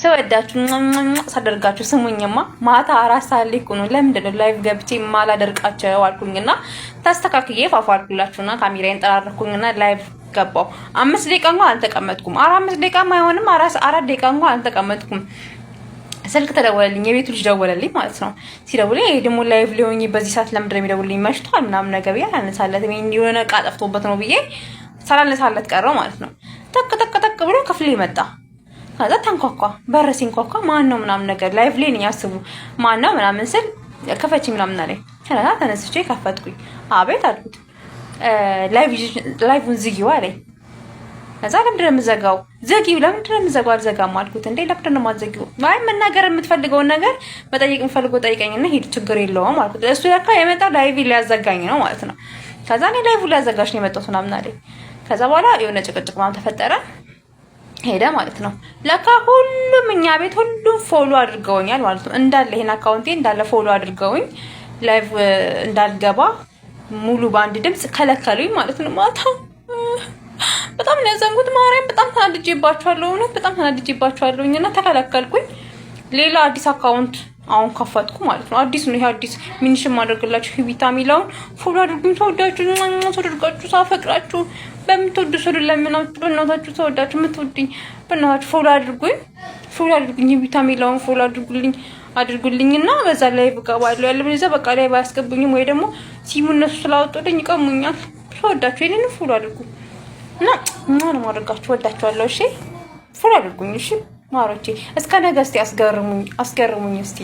ስወዳችሁ ሳደርጋችሁ ስሙኝማ፣ ማታ 4 ሰዓት ላይ እኮ ነው። ለምንድን ነው live ገብቼ ማላደርቃቸው አልኩኝና ተስተካክዬ ፋፋ አልኩላችሁና ካሜራዬን ጠራረኩኝና live ገባው። 5 ደቂቃ እንኳን አልተቀመጥኩም። 5 ደቂቃ አይሆንም፣ 4 ደቂቃ እንኳን አልተቀመጥኩም። ስልክ ተደወለልኝ። የቤቱ ልጅ ደወለልኝ ማለት ነው። ሲደውልኝ ይሄ ደግሞ live ሊሆኝ በዚህ ሰዓት ለምንድን ነው የሚደውልኝ? መሽቷል ምናምን ነገር ብዬ አላነሳለትም። የሆነ እቃ ጠፍቶበት ነው ብዬ ሳላነሳለት ቀረው ማለት ነው። ጠቅ ጠቅ ጠቅ ብሎ ክፍሌ መጣ። ከዛ ተንኳኳ። በር ሲንኳኳ ማን ነው ምናምን ነገር live ላይ ነኝ አስቡ። ማን ነው ምናምን ስል ክፈቺ ምናምን አለኝ። ከዛ ተነስቼ ከፈትኩኝ። አቤት አልኩት። Live ን ዝጊው አለኝ። ከዛ ለምንድን ነው የምዘጋው? ዘጊው። ለምንድን ነው የምዘጋው? አልዘጋም አልኩት። እንዴ ለምንድን ነው የማትዘጊው? አይ መናገር የምትፈልገውን ነገር መጠየቅ የምፈልገው ጠይቀኝና ሂድ፣ ችግር የለውም አልኩት። እሱ ለካ የመጣው live ሊያዘጋኝ ነው ማለት ነው። ከዛ እኔ live ሊያዘጋሽ ነው የመጣሁት ምናምን አለኝ። ከዛ በኋላ የሆነ ጭቅጭቅ ምናምን ተፈጠረ። ሄደ ማለት ነው። ለካ ሁሉም እኛ ቤት ሁሉም follow አድርገውኛል ማለት ነው። እንዳለ ይሄን account ኤ እንዳለ follow አድርገውኝ live እንዳልገባ ሙሉ በአንድ ድምፅ ከለከሉኝ ማለት ነው። ማታ በጣም ነው ያዘንኩት። ማርያም በጣም ተናድጄባቸዋለሁ። እውነት በጣም ተናድጄባቸዋለሁኝ እና ተከለከልኩኝ። ሌላ አዲስ account አሁን ከፈትኩ ማለት ነው። አዲስ ነው ይሄ አዲስ mention ማድረግላችሁ ሂቢታ የሚለውን follow አድርጉኝ። ተወዳችሁ ተወደድጋችሁ ሳፈቅራችሁ በምትወዱ ሰው ለምናችሁ በእናታችሁ ተወዳችሁ የምትወዱኝ በእናታችሁ follow አድርጉኝ፣ follow አድርጉኝ። ሂቢታ የሚለውን follow አድርጉልኝ አድርጉልኝ እና በዛ ላይ እገባለሁ። ያለ በዛ በቃ ላይ ባያስገቡኝም ወይ ደግሞ ሲሙ እነሱ ስላወጡልኝ ይቀሙኛል። ተወዳችሁ የኔን follow አድርጉ እና ነው ማድረጋችሁ። ወዳችኋለሁ። እሺ follow አድርጉኝ። እሺ ማሮቼ እስከ ነገ እስቲ አስገርሙኝ፣ አስገርሙኝ እስቲ።